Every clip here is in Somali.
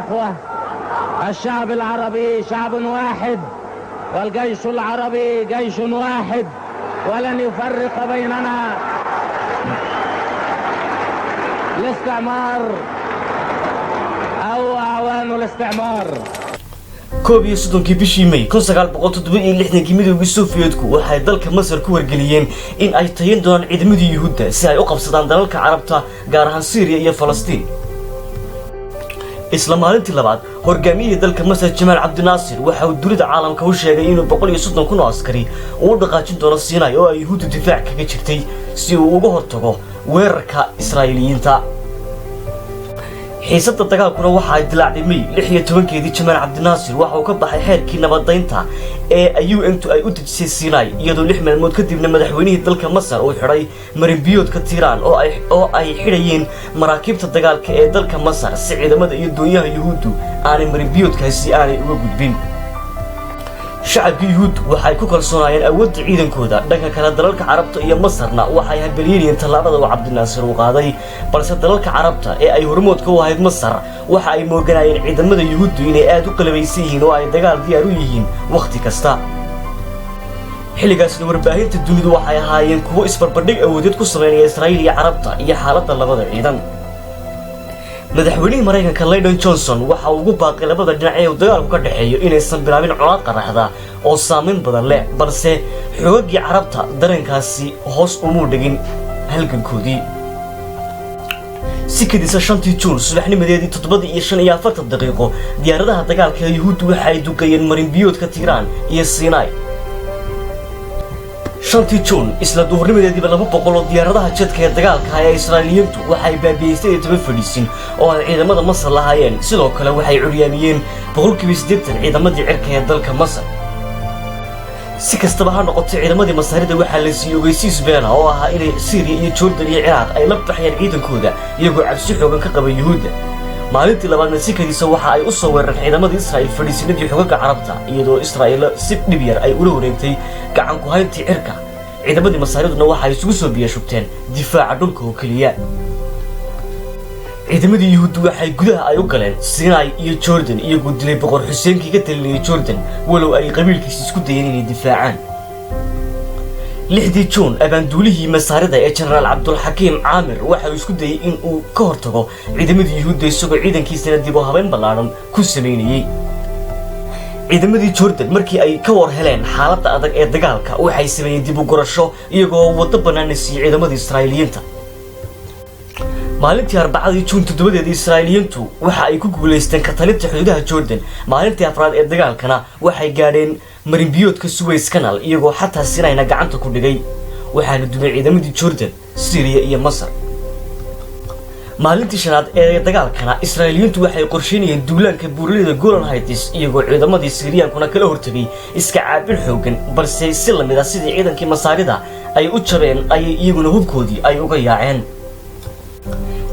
الإخوة، الشعب العربي شعب واحد، والجيش العربي جيش واحد، ولن يفرق بيننا الاستعمار أو أعوان الاستعمار. 31-kii bishii May 1967-kii, Midowgii Sofiyeetku waxay dalka Masar ku wargeliyeen in ay tayin doonaan ciidamadii Yuhuudda si ay u qabsadaan dalalka Carabta, gaar ahaan Syriya iyo Falastiin. Isla maalintii labaad, hogaamiyihii dalka Masar, Jamaal Cabdinaasir, waxa uu dunida caalamka u sheegay inuu 130,000 oo askari uu u dhaqaajin doono Siinay oo ay Yuhuuddu difaac kaga jirtay, si uu uga hortago weerarka Israa'iiliyiinta. Xiisadda dagaalkuna waxa ay dilaacday May 16-keedii. Jamaal Cabdinaasir waxa uu ka baxay xeerkii nabadaynta ee UN-tu ay u dejisay Sinai, iyadoo 6 maalmood kadibna madaxweynihii dalka Masar uu xidhay marinbiyoodka Tiiraan oo ay xidhayeen maraakiibta dagaalka ee dalka Masar, si ciidamada iyo doonyaha Yuhuuddu aanay marinbiyoodkaasi aanay uga gudbin. Shacabkii Yuhuuddu waxay ku kalsoonaayeen awoodda ciidankooda. Dhanka kale, dalalka Carabta iyo Masarna waxay habelyeynayeen tallaabada uu Cabdinaasir uu qaaday, balse dalalka Carabta ee ay hormoodka u ahayd Masar waxa ay mooganaayeen ciidamada Yuhuuddu inay aada u qalabaysan yihiin oo ay dagaal diyaar u yihiin wakhti kasta. Xilligaasna warbaahinta dunidu waxay ahaayeen kuwo isbarbardhig awoodeed ku sameynaya Israa'iil iyo Carabta iyo xaaladda labada ciidan. Madaxweynihii Maraykanka, Lyndon Johnson, waxa uu ugu baaqay labada dhinac ee uu dagaalku ka dhexeeyo inaysan bilaabin colaad qaraxda oo saameyn badan leh, balse xoogagii Carabta dareenkaasi hoos umuu dhigin halgankoodii. Si kadisa, 5-tii Juun subaxnimadeedii, 7:45, diyaaradaha dagaalka ee Yuhuuddu waxa ay duqeeyeen marinbiyoodka Tiiraan iyo Sinai. 5-tii Juun isla duhurnimadeediiba, 200 oo diyaaradaha jadka ee dagaalka ee Israa'iiliyiintu waxay baabi'iyey 18 fadhiisin oo ay ciidamada Masar lahaayeen. Sidoo kale waxay curyaamiyeen 80% ciidamadii cirka ee dalka Masar. Si kastaba ha noqotay, ciidamadii Masaarida waxaa la siiyey ogeysiis beena oo ahaa inay Siiriya iyo Jordan iyo Ciraaq ay la baxayaan ciidankooda, iyagoo cabsi xoogan ka qaba Yuhuudda. Maalintii labaadna si kadiisa waxa ay u soo weerareen ciidamada Israa'iil fadhiisinadii xogaga Carabta, iyadoo Israa'iil si dhib yar ay ula wareegtay gacan ku hayntii cirka. Ciidamadii Masaariduna waxa ay isugu soo biyo shubteen difaaca dhulka oo keliya. Ciidamadii Yuhuuddu waxay gudaha ay u galeen Sinai iyo Jordan, iyagoo dilay Boqor Xuseenkii ka talinayay Jordan, walow ay qabiilkiisa isku dayeen inay difaacaan. 6-dii Juun, abaanduulihii Masaarida ee Jenaraal Cabdulxakiim Caamir waxa uu isku dayey in uu ka hortago ciidamadii Yuhuudda, isagoo ciidankiisana dib u habeyn ballaadhan ku samaynayey. Ciidamadii Jordan markii ay ka war heleen xaaladda adag ee dagaalka, waxay sameeyeen dib u gurasho, iyagoo waddo bannaana siiyey ciidamadii Israa'iiliyiinta. Maalintii Arbacadii, Juun 7-deedii, Israa'iiliyiintu waxa ay ku guulaysteen ka talinta xuduudaha Jordan. Maalintii afraad ee dagaalkana waxay gaadheen marinbiyoodka Suez Canal, iyagoo xataa Sinayna gacanta ku dhigay, waxaana dumay ciidamadii Jordan, Syriya iyo Masar. Maalintii shanaad ee dagaalkana Israa'iiliyiintu waxay qorsheynayeen duulaanka buuraleyda Golan Heights, iyagoo ciidamadii Siiriyaankuna kala hortegay iska caabin xoogan, balse si lamid ah sidii ciidankii Masaarida ay u jabeen ayay iyaguna hubkoodii ay uga yaaceen.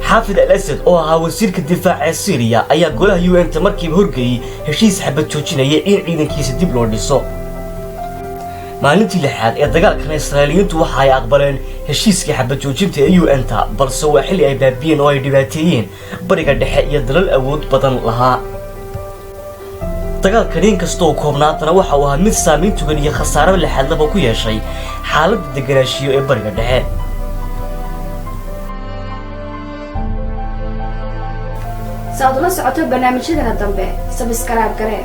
Xaafid al Asad oo ahaa wasiirka difaaca ee Syriya ayaa golaha UN-ta markiiba horgeeyey heshiis xabad joojinaya in ciidankiisa dib loo dhiso. Maalintii lixaad ee dagaalkana Israa'iiliyiintu waxa ay aqbaleen heshiiskii xabad joojinta ee UN-ta, balse waa xilli ay baabiyeen oo ay dhibaateeyeen Bariga Dhexe iyo dalal awood badan lahaa. Dagaalkani inkasta oo koobnaatana, waxa uu ahaa mid saameyn tugan iyo khasaaro lixaadlaba ku yeeshay xaaladda deganaashiyo ee Bariga Dhexe. Si aad ula socoto barnaamijyadana dambe, subscribe garee.